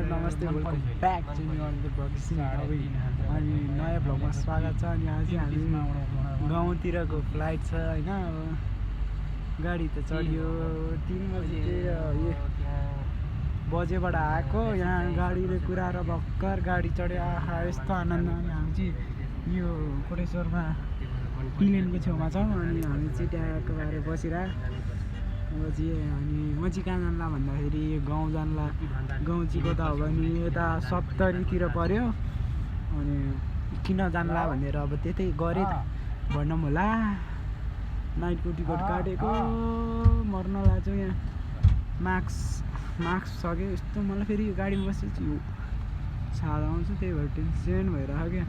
High नमस्ते welcome back to new on the blog अनि नयाँ भ्लगमा स्वागत छ। अनि आज हामी गाउँतिरको फ्लाइट छ होइन। अब गाडी त चढ्यो 3 बजेबाट आएको यहाँ गाडीले कुराएर भर्खर गाडी चढ्यो। आहा यस्तो आनन्द। अनि हामी चाहिँ यो कोटेश्वरमा प्लेनको छेउमा छौँ अनि हामी चाहिँ ट्यागको भएर बसिरहेको अब चाहिँ। अनि म चाहिँ कहाँ जानला भन्दाखेरि गाउँ जानला। गाउँ चाहिँ कता हो भने यता 70तिर पर्यो। अनि किन जानला भनेर अब त्यतै गरेँ भन्नु होला। नाइटको टिकट काटेको मर्न लाग्छ। यहाँ मार्क्स छ क्या यस्तो। मलाई फेरि यो गाडीमा बसेपछि यो छाला आउँछ त्यही भएर टेन्सन भइरहेको क्या।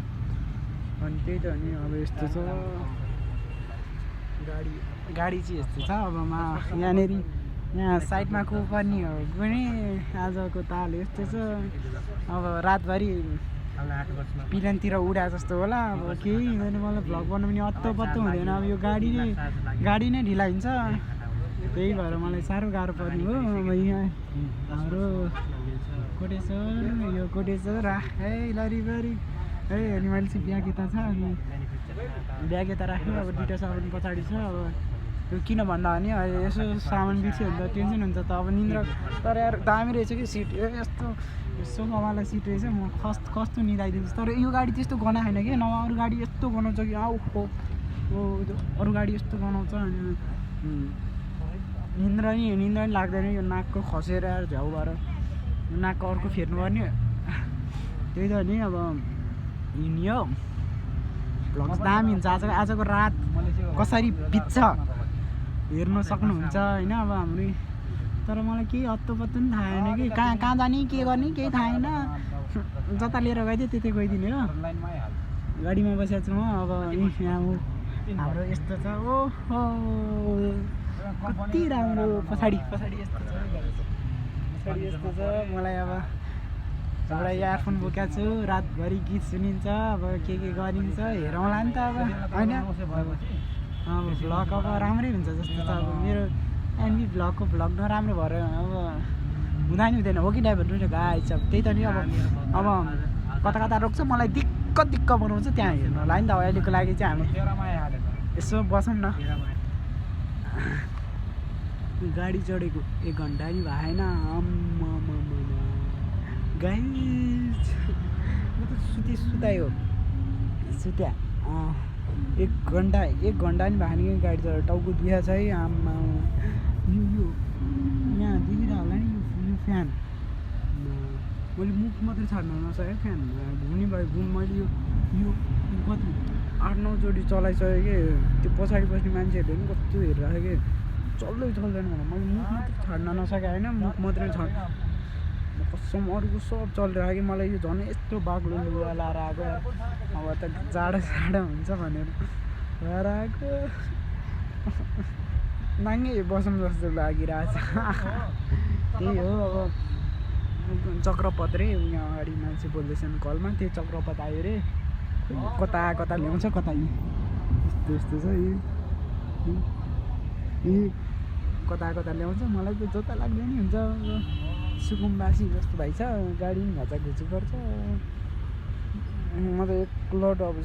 अनि त्यही त नि अब यस्तो छ गाडी चाहिँ यस्तो छ। अब यहाँनिर यहाँ साइडमा को पनि हो कुनै आजको ताल यस्तो छ। अब रातभरि प्लेनतिर उडा जस्तो होला। अब केही हुँदैन। मलाई भ्लग बनाउने अत्तो पत्तो हुँदैन। अब यो गाडी नै ढिला हुन्छ त्यही भएर मलाई साह्रो गाह्रो पर्ने हो। अब यहाँ हाम्रो कोटेश्वर यो कोटेश्वर है लरिबरी है। अनि मैले चाहिँ ब्याग यता छ अनि ब्याग यता राख्यो। अब दुईवटा सामान पछाडि छ। अब यो किन भन्दा भने यसो सामान बिर्स्यो भने त टेन्सन हुन्छ त। अब निन्द्रा तर यार दामी रहेछ कि सिट यस्तो सोफावाला सिट रहेछ। म कस्तो निदाइदिन्छु। तर यो गाडी त्यस्तो गना छैन कि नभए अरू गाडी यस्तो गनाउँछ कि अरू गाडी यस्तो गनाउँछ। अनि निन्द्रा नि लाग्दैन। यो नाकको खसेर झ्याउ भएर नाकको अर्को फेर्नुपर्ने त्यही त नि। अब हिँड्यो भ्लग दामी हुन्छ। आजको रात कसरी बित्छ हेर्न सक्नुहुन्छ होइन। अब हाम्रो तर मलाई केही हत्तो पत्तो पनि थाहा छैन कि कहाँ जाने के गर्ने केही थाहा छैन। जता लिएर गइदियो त्यतै गइदिने हो। गाडीमा बसेको छु म। अब यहाँ हाम्रो यस्तो छ ओहो कति राम्रो। पछाडि यस्तो छ पछाडि यस्तो छ। मलाई अब एउटा इयरफोन बोकेको छु रातभरि गीत सुनिन्छ। अब के गरिन्छ हेरौँला नि त अब होइन। अब भ्लग अब राम्रै हुन्छ जस्तो छ। अब मेरो एनबी भ्लग नराम्रो भएर अब हुँदैन हो कि ड्राइभर दुइटा गाइस। अब त्यही त नि। अब कता रोक्छ मलाई दिक्क बनाउँछ त्यहाँ हेर्नलाई नि त। अहिलेको लागि चाहिँ हामी यसो बसौँ न। गाडी चढेको 1 घन्टा नि भएन गाइस। म त सुतायो 1 घन्टा नि भएन कि गाडी चढेर टाउको दुखा छ है। आम्मा यो यहाँ देखिरहेको होला नि यो फ्यान। मैले मुख मात्रै छाड्न नसकेँ फ्यान घुम्ने भयो। मैले यो कति 8-9 चोटि चलाइसकेँ कि त्यो पछाडि बस्ने मान्छेहरूले पनि कस्तो हेरिरहेको कि चल्दैन भनेर मैले मुख मात्रै छाड्न नसकेँ होइन। मुख मात्रै छाड कसम अरूको सब चलिरहेको कि मलाई यो झन् यस्तो बाक्लो लुगा लाएर आएको। अब त जाडो हुन्छ भनेर लाएर आएको नाङ्गे बसौँ जस्तो लागिरहेछ। त्यही हो। अब चक्रपथ रे यहाँ अगाडि मान्छे बोल्दैछन् कलमा। त्यो चक्रपथ आयो अरे कता ल्याउँछ कता यस्तो छ यी कता ल्याउँछ। मलाई त जोता लाग्दैन नि हुन्छ। सुकुम्बासी जस्तो भाइ छ गाडी पनि घचाघुची गर्छ। म त एकलट अब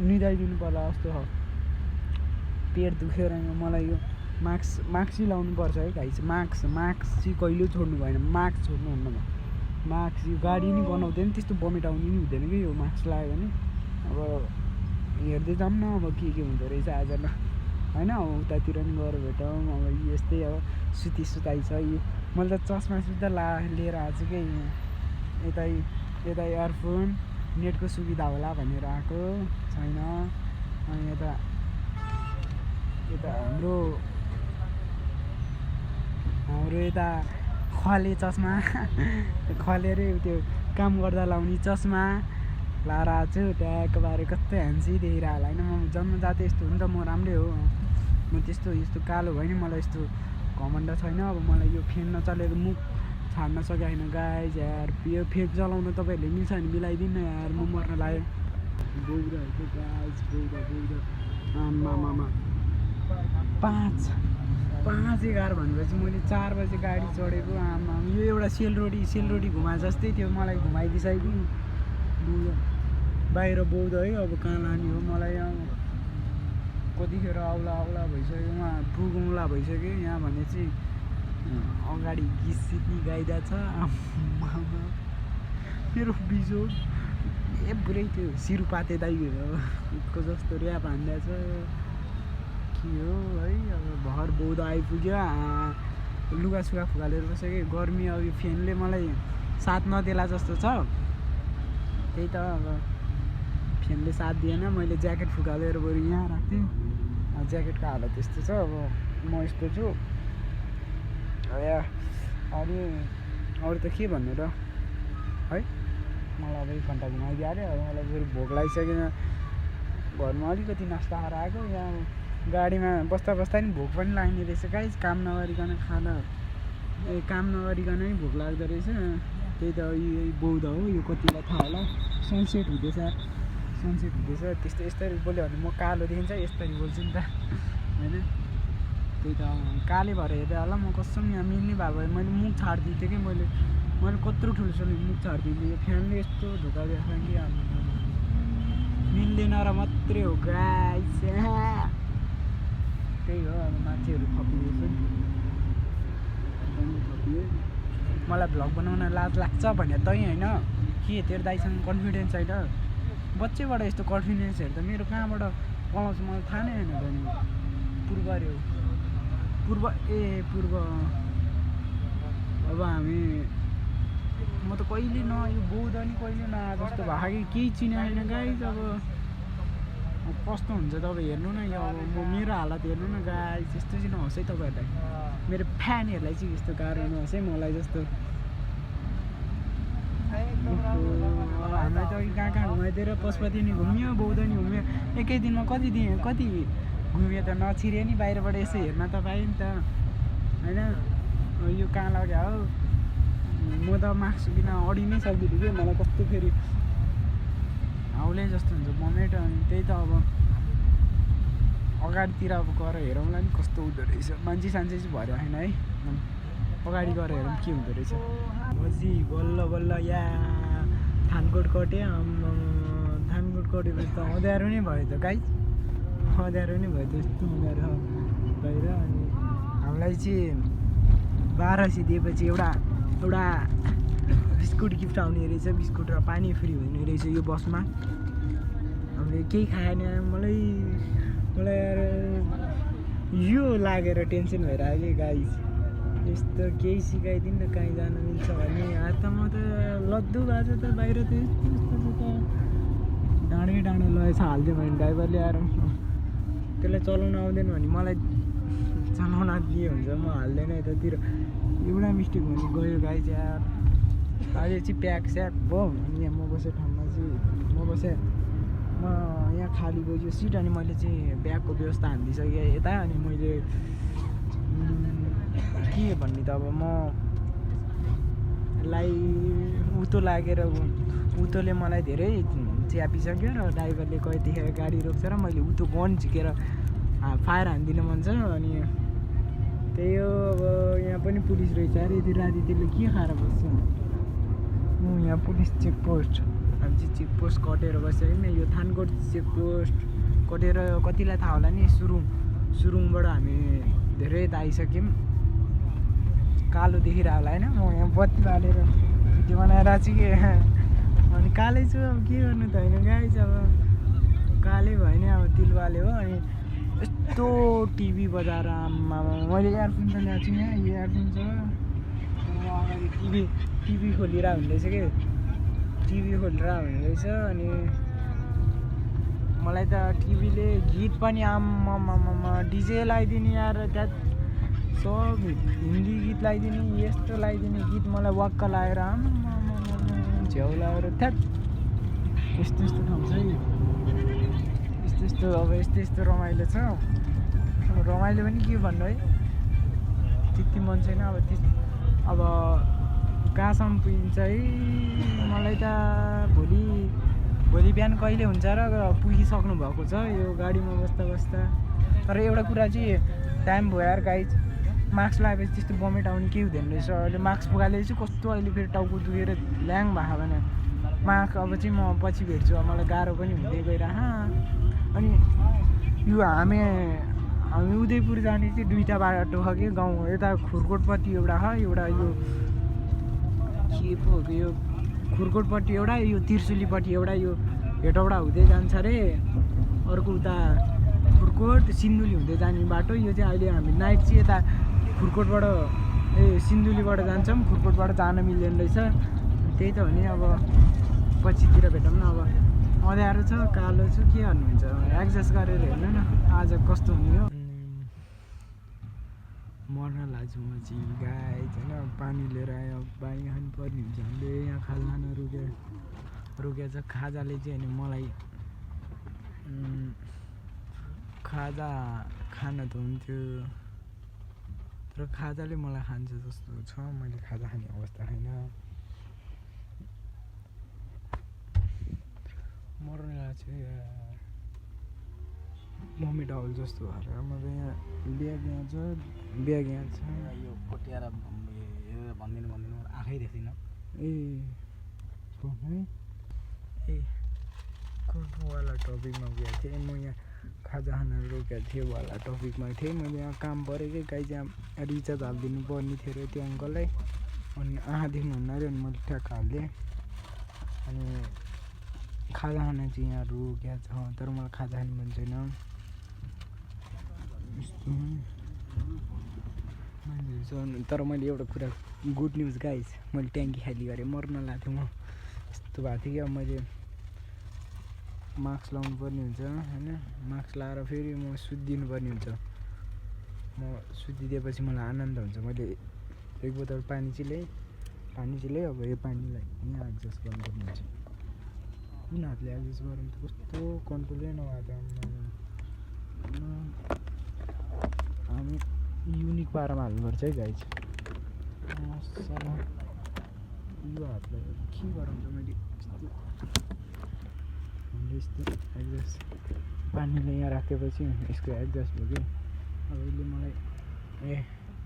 निदाइदिनु पर्ला जस्तो छ। पेट दुखेर मलाई यो मास्क चाहिँ लाउनु पर्छ है भाइ। मास्क चाहिँ कहिल्यै छोड्नु भएन। मास्क छोड्नु हुन्न। मास्क यो गाडी नि बनाउँदैन त्यस्तो बमिट आउनु नि हुँदैन कि यो मास्क लगायो भने। अब हेर्दै जाऊँ न अब के हुँदो रहेछ आज ल होइन। उतातिर नि गएर भेटौँ। अब यस्तै अब सुताइ छ। यो मैले त चस्मा सुत्दा लिएर आएको छु कि यता इयरफोन नेटको सुविधा होला भनेर आएको छैन। अनि यता हाम्रो यता खले चस्मा खले रे त्यो काम गर्दा लाउने चस्मा लाएर आएको छु। ट्यागको बारे कस्तो ह्यान्सी देखिरहेको होला होइन। म जन्मजात यस्तो हो नि त। म राम्रै हो। म त्यस्तो कालो भयो नि मलाई यस्तो घमण्ड छैन। अब मलाई यो फेन नचलेर मुख छाड्न सकेको छैन गाइस यार। यो फेक चलाउन तपाईँहरूले मिल्छ भने मिलाइदिनु यार। म मर्न लाग्यो। बौरा आम्मा 5 5:11 भनेपछि मैले 4 बजे गाडी चढेको। आमा यो एउटा सेलरोटी घुमा जस्तै थियो, मलाई घुमाइदिइसक्यो बुढो बाहिर बौद्ध है। अब कहाँ लाने हो मलाई, कतिखेर आउला भइसक्यो, उहाँ पुगौँला भइसक्यो। यहाँ भने चाहिँ अगाडि गीत सिक्ने गाइदा छ। मेरो बिजोड पुरै त्यो सिरुपाते दाइको जस्तो ऱ्याप हान्दा छ के हो है। अब भर बौद्ध आइपुग्यो, लुगासुगा फुकालेर बसेको। गर्मी अब यो फ्यानले मलाई साथ नदेला जस्तो छ, त्यही त अब फ्यानले साथ दिएन। मैले ज्याकेट फुकालेर बरु यहाँ राख्थेँ, ज्याकेटको हालत यस्तो छ। अब म यस्तो छु अनि अरू त के भन्नु र है। मलाई अब 1 घन्टा घुमाइदिइहाल्यो। अब मलाई फेरि भोक लागिसक्यो, घरमा अलिकति नास्ता खाएर आएको। यहाँ गाडीमा बस्दा नि भोक पनि लाग्ने रहेछ गाइस। काम नगरिकन काम नगरिकन नै भोक लाग्दो रहेछ। त्यही त यो बौद्ध हो, यो कतिलाई थाहा होला। सनसेट हुँदैछ त्यस्तो यस्तरी बोल्यो भने म कालो देखिन्छ, यस्तरी बोल्छु नि त होइन। त्यही त काले भएर हेर्दा होला म कसम यहाँ मिल्ने भए भए मैले मुख छाडिदिन्थेँ कि मैले कत्रो ठुलो मुख छाडिदिन्थेँ। यो फ्यानले यस्तो धोका दिएको कि मिल्दैन र मात्रै हो गाइस। त्यही हो अब मान्छेहरू थपिँदैछ मलाई भ्लग बनाउन लाज लाग्छ भने तै होइन के तेरो दाइसँग कन्फिडेन्स छैन। बच्चैबाट यस्तो कन्फिडेन्सहरू त मेरो कहाँबाट पाउँछ मलाई थाहा नै होइन। भने पूर्व अब हामी म त कहिले न यो बौद्ध नि कहिले नआए जस्तो भएको कि केही चिनाएन गाइस। अब कस्तो हुन्छ तपाईँ हेर्नु न, यो अब मेरो हालत हेर्नु न गाइस। यस्तो चाहिँ नहोस् है तपाईँहरूलाई, मेरो फ्यानहरूलाई चाहिँ यस्तो गाह्रो नहोस् है मलाई जस्तो। हामीलाई त कहाँ घुमाइदिएर पशुपति नि घुम्यो, बौद्ध नि घुम्यो। एकै दिनमा कति घुम्यो त, नछिरे नि बाहिरबाट यसो हेर्न त पायो नि त होइन। यो कहाँ लाग्यो हो, म त मास्क बिना अडी नै सक्दिनँ कि मलाई कस्तो फेरि हाउले जस्तो हुन्छ मोमेन्ट। अनि त्यही त अब अगाडितिर अब गएर हेरौँला नि कस्तो हुँदो रहेछ। मान्छे चाहिँ भएर होइन है, अगाडि गएर हेरौँ के हुँदो रहेछ। मजी बल्ल या थानकोट कट्यो। थानकोट कटेपछि त अँध्यारो नै भयो त गाइस, अँध्यारो नै भयो त, यस्तो अँध्यारो बाहिर। अनि हामीलाई चाहिँ 1200 दिएपछि एउटा बिस्कुट गिफ्ट आउने रहेछ, बिस्कुट र पानी फ्री हुने रहेछ यो बसमा। हामीले केही खाएन। मलाई यार यो लागेर टेन्सन भइरहेको कि गाइस, यस्तो केही सिकाइदिनु न कहीँ जानु मिल्छ भने। त म त लद्दु भएको छ त बाहिर त यस्तो त डाँडै लगेछ हालिदियो भने ड्राइभरले आएर त्यसलाई चलाउन आउँदैन भने मलाई चलाउन दिए हुन्छ, म हाल्दैन यतातिर। एउटा मिस्टेक भने गयो गाइस यार। अहिले चाहिँ प्याक स्याक भयो। अनि यहाँ म बसेँ ठाउँमा चाहिँ म यहाँ खाली गयो सिट। अनि मैले चाहिँ ब्यागको व्यवस्था हानिदिइसकेँ यता। अनि मैले के भन्ने त अब म लाई उतो लागेर उतोले मलाई धेरै च्यापिसक्यो र ड्राइभरले कहिलेदेखि गाडी रोक्छ र मैले उतो गन झिकेर फायर हानिदिनु मन छ। अनि त्यही हो, अब यहाँ पनि पुलिस रहेछ अरे। यति राति त्यसले के खाएर बस्छ। यहाँ पुलिस चेकपोस्ट, हामी चाहिँ चेकपोस्ट कटेर बस्यो नि। यो थानकोट चेकपोस्ट कटेर कतिलाई थाहा होला नि, सुरुङबाट हामी धेरै त आइसक्यौँ। कालो देखिरहेको होला होइन, म यहाँ बत्ती बालेर भिडियो बनाएर चाहिँ के। अनि कालै छु, अब के गर्नु त होइन गाइस। अब कालै भयो नि, अब दिलवाले हो। अनि यस्तो टिभी बजाएर आमा मैले इयरफोन त ल्याएको छु, यहाँ इयरफोन छ। अगाडि टिभी खोलेर हुँदैछ कि, टिभी खोलेर हुँदैछ। अनि मलाई त टिभीले गीत पनि आम्मामा डिजे लगाइदिने यार, त्यहाँ सब हिन्दी गीत लगाइदिने, यस्तो लगाइदिने गीत मलाई वाक्क लगाएर आम्मामा झ्याउ लगाएर थ्याट। यस्तो ठाउँ छ है, यस्तो अब यस्तो रमाइलो छ। रमाइलो पनि के भन्नु है, त्यति मन छैन अब कहाँसम्म पुगिन्छ है। मलाई त भोलि बिहान कहिले हुन्छ र पुगिसक्नु भएको छ यो गाडीमा बस्दा। तर एउटा कुरा चाहिँ टाइम भयो यार गाइज, मास्क लगाएपछि त्यस्तो बमेट आउने केही हुँदैन रहेछ अहिले मास्क पुगाले चाहिँ कस्तो अहिले फेरि टाउको दुखेर ल्याङ भएको भने मास्क अब चाहिँ म पछि भेट्छु मलाई गाह्रो पनि हुँदै गइरह अनि यो हामी उदयपुर जाने चाहिँ दुईवटा बाटो छ कि गाउँ यता खुरकोटपट्टि एउटा छ एउटा यो के पो हो कि यो खुरकोटपट्टि एउटा यो त्रिशुलीपट्टि एउटा यो हेटौडा हुँदै जान्छ अरे अर्को उता खुरकोट सिन्धुली हुँदै जाने बाटो यो चाहिँ अहिले हामी नाइट चाहिँ यता खुरकोटबाट सिन्धुलीबाट जान्छौँ खुरकोटबाट जान मिल्दैन रहेछ त्यही त हो नि अब पछितिर भेटौँ न अब अँध्यारो छ कालो छ के गर्नुहुन्छ एडजस्ट गरेर हेर्नु न आज कस्तो हुने हो मर्न लाग्छु म चाहिँ गाई होइन पानी लिएर आयो पानी खानु पर्ने हुन्छ हामीले यहाँ खाजा खान रुकेछ खाजाले चाहिँ होइन मलाई खाजा खान त हुन्थ्यो तर खाजाले मलाई खान्छ जस्तो छ मैले खाजा खाने अवस्था छैन मर्न लाग्छ मम्मी डाउल जस्तो भएर म त यहाँ ब्याग यहाँ छ यो कोटिएर भनिदिनु आँखै देख्दिनँ ए कोटवाला टपिकमा गएको थिएँ म यहाँ खाजा खान रोकेको थिएँ वाला टपिकमा थिएँ मैले यहाँ काम परेकै गाई चाहिँ रिचार्ज हालिदिनु पर्ने थियो अरे त्यो अङ्कललाई अनि आँखा देख्नुहुन्न अरे अनि मैले ठ्याक्क हालिदिएँ अनि खाजा खान चाहिँ यहाँ रोकेको छ तर मलाई खाजा खानु मन छैन तर मैले एउटा कुरा गुड न्युज गाइस मैले ट्याङ्की खाली गरेँ मर्न लाग्थ्यो म यस्तो भएको थियो कि अब मैले मास्क लाउनु पर्ने हुन्छ होइन मास्क लाएर फेरि म सुत्दिनु पर्ने हुन्छ म सुतिदिएपछि मलाई आनन्द हुन्छ मैले एक बोतल पानी चाहिँ ल्याएँ अब यो पानीलाई यहाँ एडजस्ट गर्नुपर्ने हुन्छ कुन हातले एडजस्ट गरौँ त कस्तो कन्ट्रोलै नभएको हामी युनिक पारामा हाल्नुपर्छ है गाई चाहिँ यो हातलाई के गरौँ त मैले यस्तो एडजस्ट पानीले यहाँ राखेपछि यसको एडजस्ट भयो कि अब यसले मलाई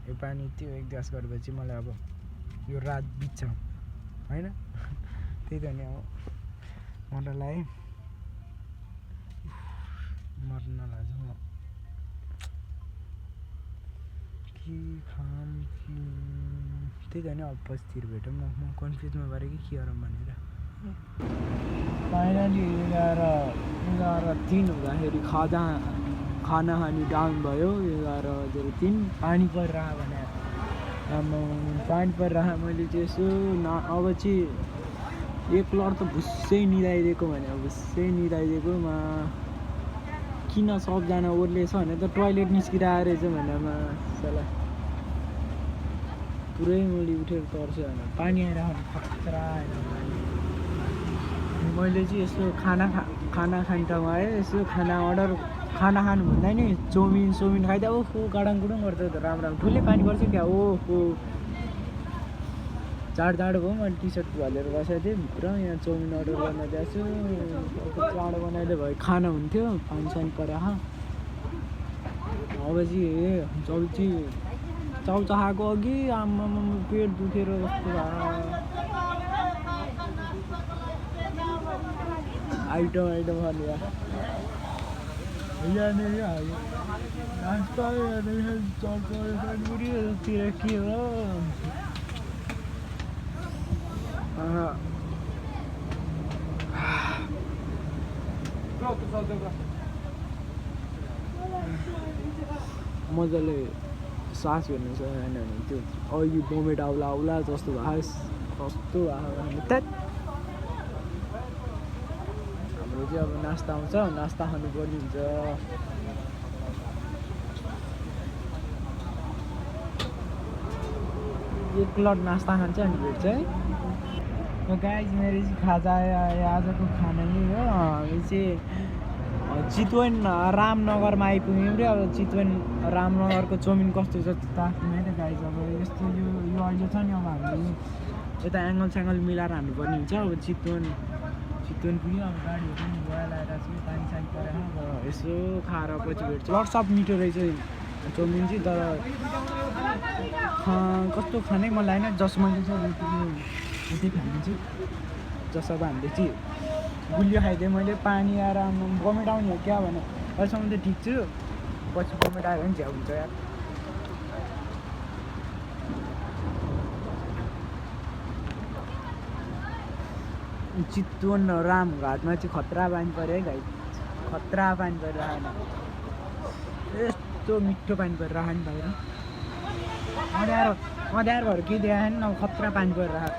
यो पानी त्यो एडजस्ट गरेपछि मलाई अब यो रात बित्छ होइन त्यही त नि अब मर्न लाग्यो मर्न लाग्छ म के खाम त्यही त नि अब पछितिर भेटौँ न म कन्फ्युजमा परेँ कि के गरौँ भनेर फाइनली 11:03 हुँदाखेरि खाना खाने टाइम भयो 11:03 पानी परिरह भने पानी परिरह मैले चाहिँ यसो अब चाहिँ एक लड त भुस्सै निदाइदिएको भने भुस्सै निदाइदिएकोमा किन सबजना ओर्लेछ भने त टोइलेट निस्किरहेको रहेछ भनेमा सला पुरै मैले उठेर तर्छु भने पानी आइरहेको खतरा आएन मैले चाहिँ यसो खाना खाने ठाउँमा आएँ यसो खाना खानुभन्दा नि चाउमिन खाइदियो ओहो गाडाङगुडुङ गर्छ त राम्रो ठुलै पानी पर्छ क्या ओहो चाँडो भयो मैले टी सर्ट हालेर बसेको थिएँ भित्र यहाँ चाउमिन अर्डर गर्न जान्छु चाँडो बनाइदिए भयो खाना हुन्थ्यो पानी सानी पऱ्यो अब चाहिँ चाउचा खाएको अघि आमामा पेट दुखेर जस्तो भयो आइटम खाने यहाँनिर नास्ता जलपाइगुडीतिर के हो मजाले सास हेर्नु छ होइन भने त्यो अघि बोमेट आउला जस्तो भयो कस्तो भयो त्यहाँ हाम्रो चाहिँ अब नास्ता आउँछ नास्ता खानुपर्ने हुन्छ एक प्लेट नास्ता खान्छ अनि भेट्छ है गाइज मेरो चाहिँ खाजा आजको खाना नै हो हामी चाहिँ चितवन रामनगरमा आइपुग्यौँ रे अब चितवन रामनगरको चाउमिन कस्तो छ ताक्ने त गाइज अब यस्तो यो अहिले छ नि अब हामी यता एङ्गल मिलाएर हान्नुपर्ने हुन्छ अब चितवन पुग्यो अब गाडीहरू पनि गएर लगाएर चाहिँ पानी सानी परेर अब यसो खाएर पछि भेट्छ लट्सअप मिठो रहेछ चाउमिन चाहिँ तर कस्तो खानै मन लागेन जस मैले चाहिँ उतै खानु चाहिँ जस अब हामीले चाहिँ गुलियो खाइदिएँ मैले पानी आएर बमिट आउने हो क्या भने अहिलेसम्म त ठिक छु पछि बमिट आयो भने झ्याउ हुन्छ यार चितवन रामघाटमा चाहिँ खतरा पानी पऱ्यो है भाइ खतरा पानी परेर आएन यस्तो मिठो पानी परेर आयो नि बाहिर अँध्यारो भएर केही देखाएन अब खतरा पानी परेर आयो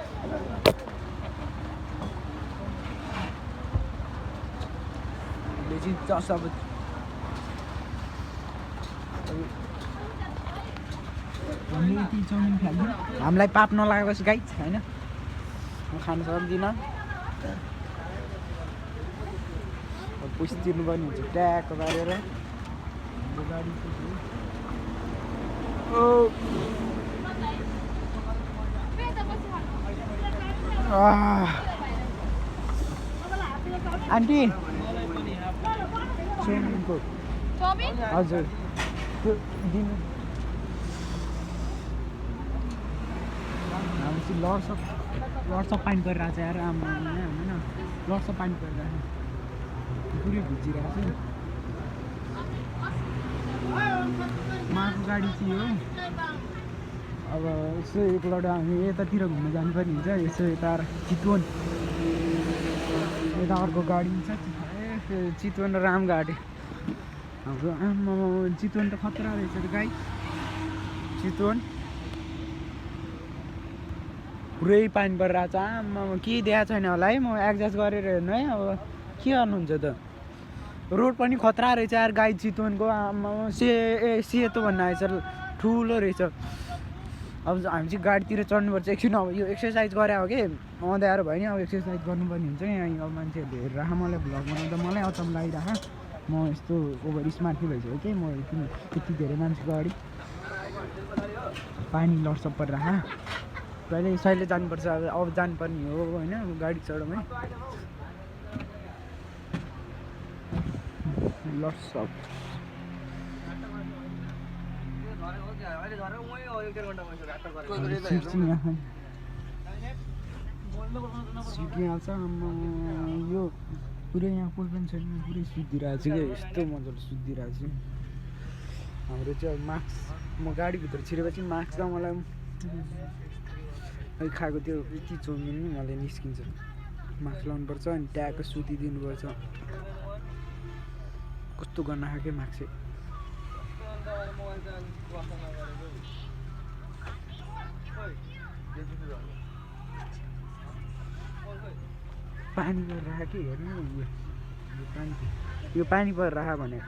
चाहिँ जस अब हामीले यति चाउमिन खाल्यौँ हामीलाई पाप नलागेपछि गाइज होइन म खानु सक्दिनँ पैसा तिर्नुपर्ने हुन्छ ट्याक्क पारेर गाडी आन्टी चाउमिनको हजुर त्यो दिनु हामी चाहिँ लड्स अफ पानी परिरहेको छ यार आमा होइन लड्स अफ पानी परिरहेको छ पुरै भिजिरहेको छ माको गाडी चाहिँ हो अब यसो एकलट हामी यतातिर घुम्न जानुपर्ने हुन्छ यसो यता चितवन यता अर्को गाडी छ चितवन र रामघाट हाम्रो आमा चितवन त खतरा रहेछ गाई चितवन पुरै पानी परिरहेको छ आमा केही देखाएको छैन होला है म एडजस्ट गरेर हेर्नु है अब के गर्नुहुन्छ त रोड पनि खतरा रहेछ यार गाई चितवनको आमा सेतो भन्ने आएछ ठुलो रहेछ अब हामी चाहिँ गाडीतिर चढ्नुपर्छ एकछिन अब यो एक्सर्साइज गरे हो कि अँध्यारो भयो नि अब एक्सर्साइज गर्नुपर्ने हुन्छ यहाँ अब मान्छेहरूले हेरिरह मलाई भ्लग बनाउँदा मलाई अचम्म लागिरह म यस्तो ओभर स्मार्ट भइसक्यो कि म यति धेरै मान्छेको अगाडि पानी लड्सप परिरह कहिले सहिले जानुपर्छ अब जानुपर्ने हो होइन गाडी चढौँ है लड्सप सिट यहाँ छ यो पुरै यहाँ कोही पनि छैन पुरै सुतिरहेको छु क्या यस्तो मजाले सुतिरहेको छु हाम्रो चाहिँ अब मास्क म गाडीभित्र छिरेपछि मास्क त मलाई अहिले खाएको त्यो यति चाउमिन नि मलाई निस्किन्छ मास्क लाउनुपर्छ अनि ट्याक्क सुतिदिनुपर्छ कस्तो गर्न खाएकै मास्क चाहिँ पानी परिरह के हेर्नु यो पानी परिरह भने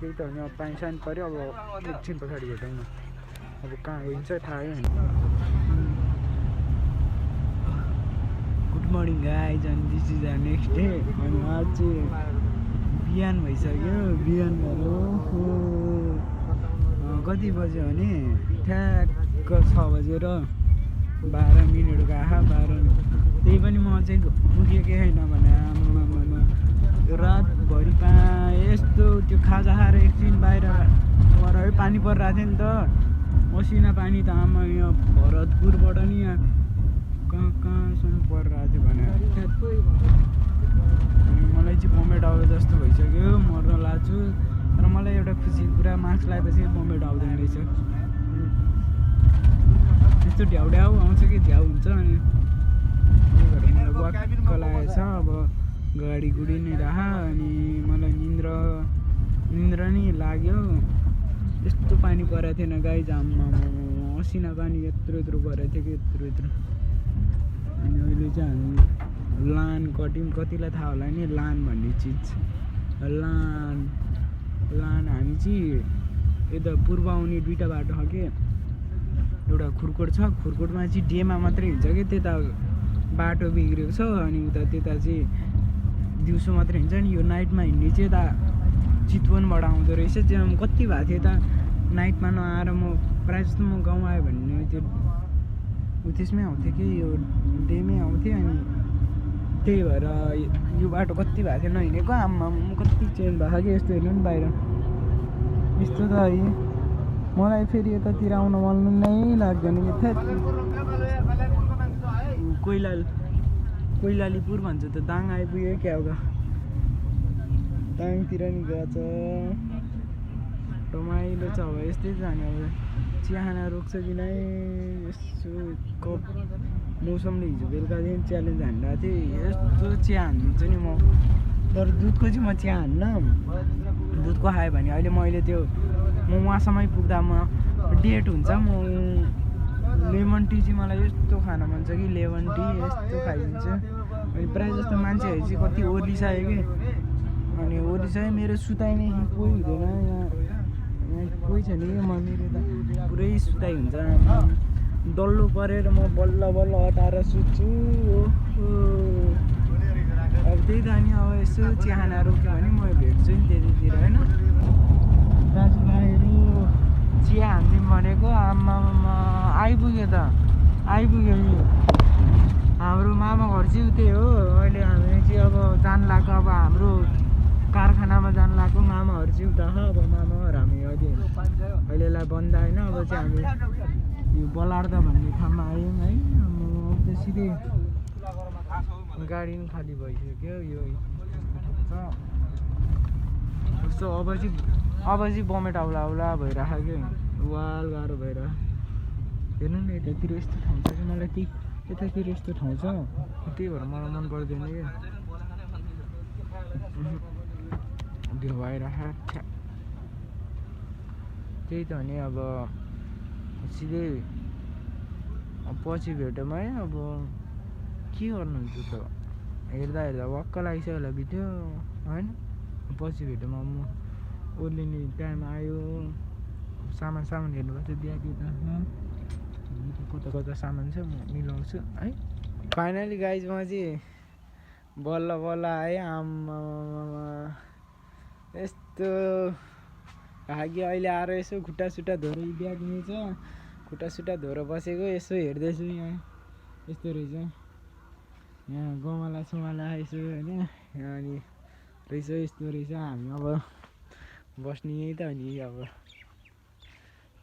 केही त होइन अब पानी सानी पऱ्यो अब एकछिन पछाडि भेटौँ न अब कहाँ हुन्छ थाहै होइन गुड मर्निङ गाइज अनि this is our next day अनि आज चाहिँ बिहान भइसक्यो बिहान भयो कति बज्यो भने ठ्याक्क 6 बजेर 12 मिनटको आहा 12 त्यही पनि म चाहिँ पुगेकै छैन भने आमामा रातभरि यस्तो त्यो खाजा खाएर एकछिन बाहिर गएर पानी परिरहेको थियो नि त मसिना पानी त आमा यहाँ भरतपुरबाट नि यहाँ कहाँसम्म परिरहेको थियो भने मलाई चाहिँ बमेट आउँदा जस्तो भइसक्यो मर्न लाग्छु तर मलाई एउटा खुसी कुरा मास्क लगाएपछि बमेट आउँदैन रहेछ त्यस्तो ढ्याउ आउँछ कि झ्याउ हुन्छ अनि त्यही भएर मलाई वाक्क लागेको छ अब गाडी गुडी नै राख अनि मलाई निन्द्रा नि लाग्यो यस्तो पानी परेको थिएन गाई जाममा असिना पानी यत्रो परेको थियो कि यत्रो अनि अहिले चाहिँ हामी लान कट्यौँ कतिलाई थाहा होला नि लान भन्ने चिज लान हामी चाहिँ यता पूर्व आउने 2टा बाटो छ कि एउटा खुर्कोट छ खुर्कोटमा चाहिँ डेमा मात्रै हिँड्छ कि त्यता बाटो बिग्रेको छ अनि उता त्यता चाहिँ दिउँसो मात्रै हिँड्छ नि यो नाइटमा हिँड्ने चाहिँ यता चितवनबाट आउँदो रहेछ त्यो कति भएको थियो यता नाइटमा नआएर म प्रायः जस्तो म गाउँ आयो भने त्यो त्यसमै आउँथेँ कि यो डेमै आउँथेँ अनि त्यही भएर यो बाटो कति भएको थियो नहिँडेको आम्मा म कति चेन्ज भएको कि यस्तो हेर्नु नि बाहिर यस्तो त है मलाई फेरि यतातिर आउन मन नै लाग्दैन कि कोइलालीपुर भन्छ त दाङ आइपुग्यो क्या हो दाङतिर नि गएछ रमाइलो छ अब यस्तै जाने अब चिया खाना रोक्छ कि नै यसो कप मौसमले हिजो बेलुकादेखि च्यालेन्ज हानिरहेको थिएँ यस्तो चिया हानिदिन्छु नि म तर दुधको चाहिँ म चिया हान्न दुधको खायो भने अहिले मैले त्यो म उहाँसम्म पुग्दा म डेट हुन्छ म लेमन टी चाहिँ मलाई यस्तो खान मन छ कि लेमन टी यस्तो खाइदिन्छु अनि प्रायः जस्तो मान्छेहरू चाहिँ कति ओर्लिसक्यो कि अनि ओर्लिसक्यो मेरो सुताइ नै कोही हुँदैन यहाँ कोही छैन कि म मेरो त पुरै सुताइ हुन्छ डल्लो परेर म बल्ल बल्ल हटाएर सुत्छु अब त्यही त नि अब यसो चिया खाना रोक्यो भने म भेट्छु नि त्यतितिर होइन दाजुभाइहरू चिया हान्दिउँ भनेको आमामा आइपुग्यो त आइपुग्यो नि हाम्रो मामा घर चाहिँ उतै हो अहिले हामी चाहिँ अब जान लाग्यो अब हाम्रो कारखानामा जान लाग्यो मामाहरू चाहिँ उता छ अब मामाहरू हामी अहिलेलाई बन्द होइन अब चाहिँ हामी यो बलार्दा भन्ने ठाउँमा आयौँ है अब त सिधै गाडी पनि खाली भइसक्यो यो कस्तो अब चाहिँ बमेट आउला भइरहेको क्या वाल गाह्रो भइरहेको हेर्नु न यतातिर यस्तो ठाउँ छ कि मलाई यतातिर यस्तो ठाउँ छ त्यही भएर मलाई मन पर्दैन क्या त्यो भइरहेको त्यही त नि अब सिधै पछि भेटौँ है अब के गर्नुहुन्छ त हेर्दा वाक्क लागिसक्यो होला भिडियो होइन पछि भेटौँ अब म ओर्लिने टाइम आयो सामान हेर्नुपर्छ बिहाको कता सामान छ म मिलाउँछु है फाइनली गाइज म चाहिँ बल्ल आएँ आम्मा यस्तो भाग्यो अहिले आएर यसो खुट्टा सुट्टा धोएर ब्याग मिल्छ खुट्टा सुट्टा धोएर बसेको यसो हेर्दैछु यहाँ यस्तो रहेछ यहाँ गमला समाला यसो होइन अनि रहेछ यस्तो रहेछ हामी अब बस्ने यही त अनि अब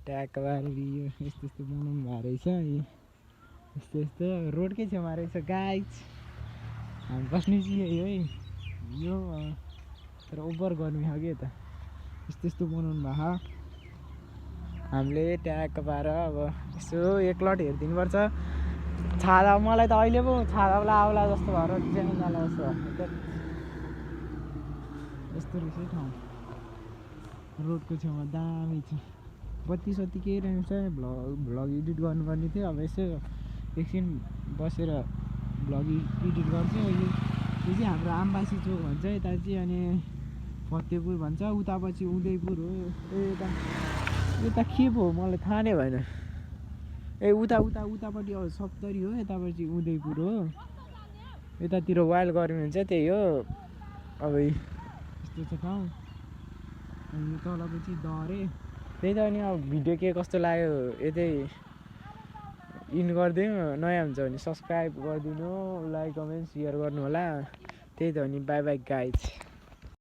ट्याक बारी यस्तो बनाउनु भएको रहेछ यस्तो रोडकै छेउमा रहेछ गाइज हामी बस्ने चाहिँ यही है यो तर ओभर गर्मी छ कि यता यस्तो बनाउनु भएको हामीले ट्याक पाएर अब यसो एकलट हेरिदिनुपर्छ छादा मलाई त अहिले पो छादा आउला जस्तो भएर च्याङ जाला जस्तो यस्तो रहेछ ठाउँ रोडको छेउमा दामी छ बत्ती सत्ती केही रहेछ भ्लग एडिट गर्नुपर्ने थियो अब यसो एकछिन बसेर भ्लग एडिट गर्छु यो चाहिँ हाम्रो आम्बासी चोक भन्छ यता चाहिँ अनि फतेपुर भन्छ उतापछि उदयपुर हो यता के पो हो मलाई थाहा नै भएन उतापट्टि अब सप्तरी हो यतापट्टि उदयपुर हो यतातिर वाइल्ड गर्मी हुन्छ त्यही हो अब यस्तो छ ठाउँ अनि तलपछि दरे त्यही त अनि अब भिडियो के कस्तो लाग्यो यतै इन गरिदिउँ नयाँ हुन्छ भने सब्सक्राइब गरिदिनु लाइक कमेन्ट सेयर गर्नु होला त्यही त अनि बाई गाइज